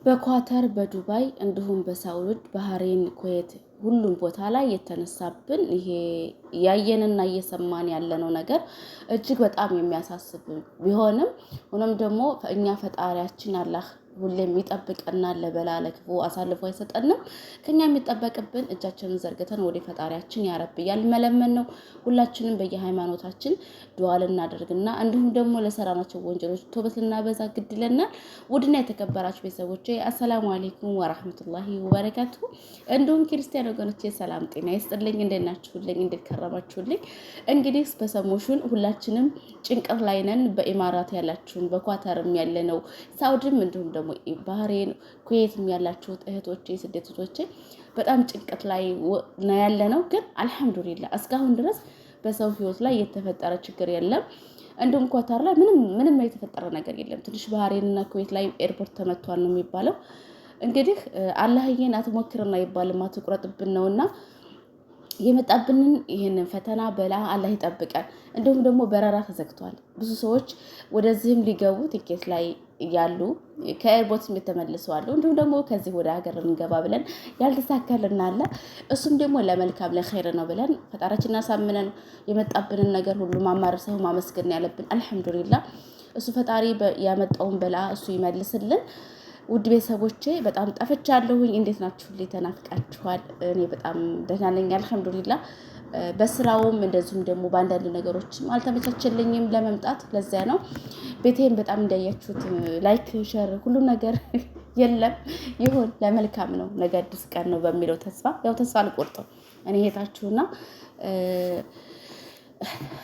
በኳተር፣ በዱባይ እንዲሁም በሳውድ፣ ባህሬን፣ ኩዌት ሁሉም ቦታ ላይ የተነሳብን ይሄ ያየንና እየሰማን ያለነው ነገር እጅግ በጣም የሚያሳስብ ቢሆንም፣ ሆኖም ደግሞ እኛ ፈጣሪያችን አላህ ሁሌም ይጠብቀናል። ለበላ ለክፉ አሳልፎ አይሰጠንም። ከኛ የሚጠበቅብን እጃችንን ዘርግተን ወደ ፈጣሪያችን ያረብ እያልን መለመን ነው። ሁላችንም በየሃይማኖታችን ዱዓ ልናደርግና እንዲሁም ደግሞ ለሰራናቸው ወንጀሎች ቶበት ልናበዛ ግድ ይለናል። ውድና የተከበራችሁ ቤተሰቦቼ አሰላሙ አሌይኩም ወራህመቱላሂ ወበረካቱ። እንዲሁም ክርስቲያን ወገኖቼ ሰላም ጤና ይስጥልኝ። እንዴት ናችሁልኝ? እንዴት ከረማችሁልኝ? እንግዲህ በሰሞኑን ሁላችንም ጭንቀት ላይ ነን። በኢማራት ያላችሁን፣ በኳተርም ያለነው፣ ሳውድም እንዲሁም ደግሞ ባህሬን፣ ኩዌትም ያላችሁት እህቶቼ፣ ስደት እህቶቼ በጣም ጭንቀት ላይ ነው ያለ ነው። ግን አልሐምዱሊላ እስካሁን ድረስ በሰው ህይወት ላይ የተፈጠረ ችግር የለም። እንዲሁም ኳታር ላይ ምንም ምንም የተፈጠረ ነገር የለም። ትንሽ ባህሬንና ኩዌት ላይ ኤርፖርት ተመቷል ነው የሚባለው። እንግዲህ አላህዬን አትሞክርና አይባልም፣ አትቁረጥብን ነውና የመጣብንን ይህንን ፈተና በላ አላህ ይጠብቀን። እንዲሁም ደግሞ በረራ ተዘግቷል። ብዙ ሰዎች ወደዚህም ሊገቡ ትኬት ላይ ያሉ ከኤርፖርት የተመልሰዋሉ። አሉ። እንዲሁም ደግሞ ከዚህ ወደ ሀገር እንገባ ብለን ያልተሳካልን አለ። እሱም ደግሞ ለመልካም ለኸይር ነው ብለን ፈጣሪያችንን አሳምነን የመጣብንን ነገር ሁሉ ማማረር ሳይሆን ማመስገን ያለብን። አልሐምዱሊላ እሱ ፈጣሪ ያመጣውን በላ እሱ ይመልስልን። ውድ ቤተሰቦቼ በጣም ጠፍቻለሁኝ። እንዴት ናችሁ? ተናፍቃችኋል። እኔ በጣም ደህና ነኝ አልሐምዱሊላ። በስራውም እንደዚሁም ደግሞ በአንዳንድ ነገሮችም አልተመቻቸልኝም ለመምጣት። ለዚያ ነው ቤቴን በጣም እንዳያችሁት like፣ share ሁሉም ነገር የለም። ይሁን ለመልካም ነው፣ ነገ አዲስ ቀን ነው በሚለው ተስፋ ያው ተስፋ አልቆርጥም እኔ ሄታችሁና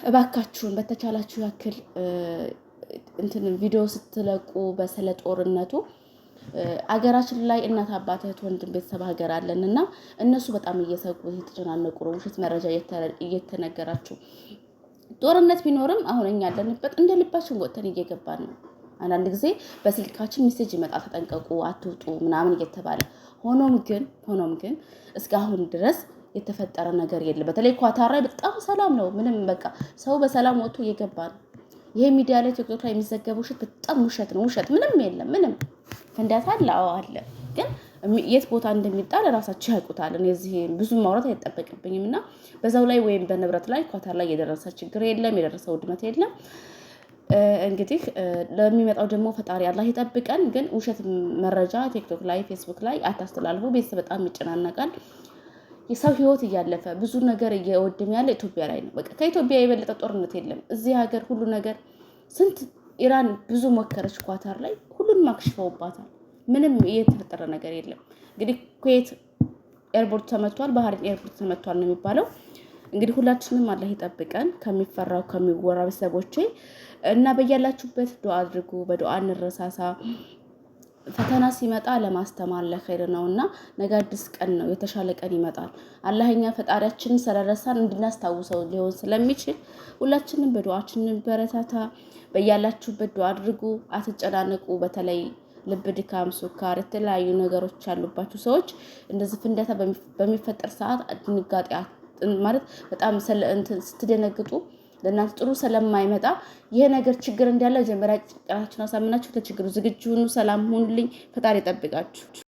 እባካችሁን በተቻላችሁ ያክል እንትን ቪዲዮ ስትለቁ በስለ ጦርነቱ አገራችን ላይ እናት አባት፣ እህት፣ ወንድም፣ ቤተሰብ ሀገር አለን እና እነሱ በጣም እየሰጉ የተጨናነቁ ነው። ውሸት መረጃ እየተነገራችሁ ጦርነት ቢኖርም አሁን እኛ ያለንበት እንደ ልባችን ወጥተን እየገባን ነው። አንዳንድ ጊዜ በስልካችን message ይመጣል፣ ተጠንቀቁ፣ አትውጡ ምናምን እየተባለ። ሆኖም ግን እስካሁን ድረስ የተፈጠረ ነገር የለም። በተለይ ኳታር ላይ በጣም ሰላም ነው። ምንም በቃ ሰው በሰላም ወጥቶ እየገባ ነው። ይሄ ሚዲያ ላይ ቲክቶክ ላይ የሚዘገበው ውሸት በጣም ውሸት ነው። ውሸት ምንም የለም። ምንም ፍንዳታ አለ፣ አዎ አለ። ግን የት ቦታ እንደሚጣል እራሳቸው ያውቁታል። እኔ እዚህ ብዙ ማውራት አይጠበቅብኝም። እና በዛው ላይ ወይም በንብረት ላይ ኳታር ላይ የደረሰ ችግር የለም፣ የደረሰ ውድመት የለም። እንግዲህ ለሚመጣው ደግሞ ፈጣሪ አላህ ይጠብቀን። ግን ውሸት መረጃ ቲክቶክ ላይ ፌስቡክ ላይ አታስተላልፉ። ቤተሰብ በጣም ይጨናነቃል። የሰው ህይወት እያለፈ ብዙ ነገር እየወደመ ያለ ኢትዮጵያ ላይ ነው። በቃ ከኢትዮጵያ የበለጠ ጦርነት የለም። እዚህ ሀገር ሁሉ ነገር ስንት ኢራን ብዙ ሞከረች ኳታር ላይ፣ ሁሉንም አክሽፈውባታል። ምንም የተፈጠረ ነገር የለም። እንግዲህ ኩዌት ኤርፖርት ተመቷል፣ ባህሬን ኤርፖርት ተመቷል ነው የሚባለው። እንግዲህ ሁላችንም አላህ ይጠብቀን ከሚፈራው ከሚወራ ቤተሰቦቼ እና በያላችሁበት ዱዓ አድርጉ። በዱዓ እንረሳሳ። ፈተና ሲመጣ ለማስተማር ለኸይር ነው እና ነገ አዲስ ቀን ነው፣ የተሻለ ቀን ይመጣል። አላህ እኛ ፈጣሪያችንን ስለረሳን እንድናስታውሰው ሊሆን ስለሚችል ሁላችንም በዱዓችን እንበረታታ። በያላችሁበት ዱዓ አድርጉ፣ አትጨናነቁ። በተለይ ልብ ድካም፣ ሱካር፣ የተለያዩ ነገሮች ያሉባችሁ ሰዎች እንደዚህ ፍንዳታ በሚፈጠር ሰዓት ድንጋጤ ማለት በጣም ስትደነግጡ ለእናንተ ጥሩ ስለማይመጣ ይሄ ነገር ችግር እንዳለ መጀመሪያ ጭንቅላታችሁን አሳምናችሁ ለችግሩ ዝግጁ ሁኑ። ሰላም ሁኑልኝ። ፈጣሪ ይጠብቃችሁ።